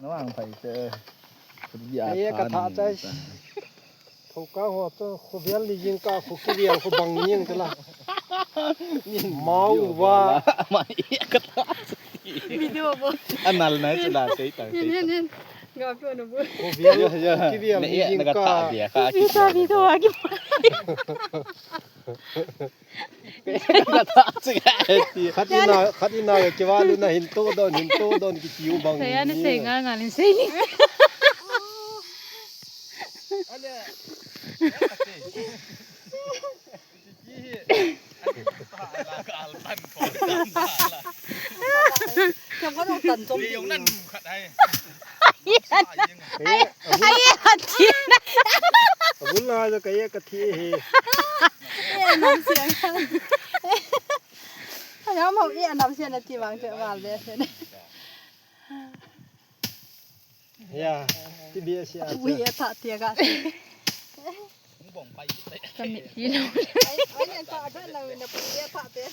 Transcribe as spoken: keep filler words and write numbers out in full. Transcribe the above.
Vang phai te. Kei ka tha chai. Thoka ho to khovel ni jing ka kho kivel kho bang jing te la. Mau va. Video bo. Anal na chu la sei ta. Nin, nin, nin. Ga pyo no bo. Khovel kivel ni jing ka. Video, video agi. Khat ina, khat ina kivalu na hin to don, hin to don kiti u bang. Saya na sei nga nga lin sei ni. Kaya, abul, abul na jo kaya ka thi he. Anam siang. Ayam mau i anam siang na ti bang che mal be se ne. Ya, ti be se a. Ui, ya tha ti ga. Kami ti lo. Ai, ai, ne ta ba na na pu ya tha te.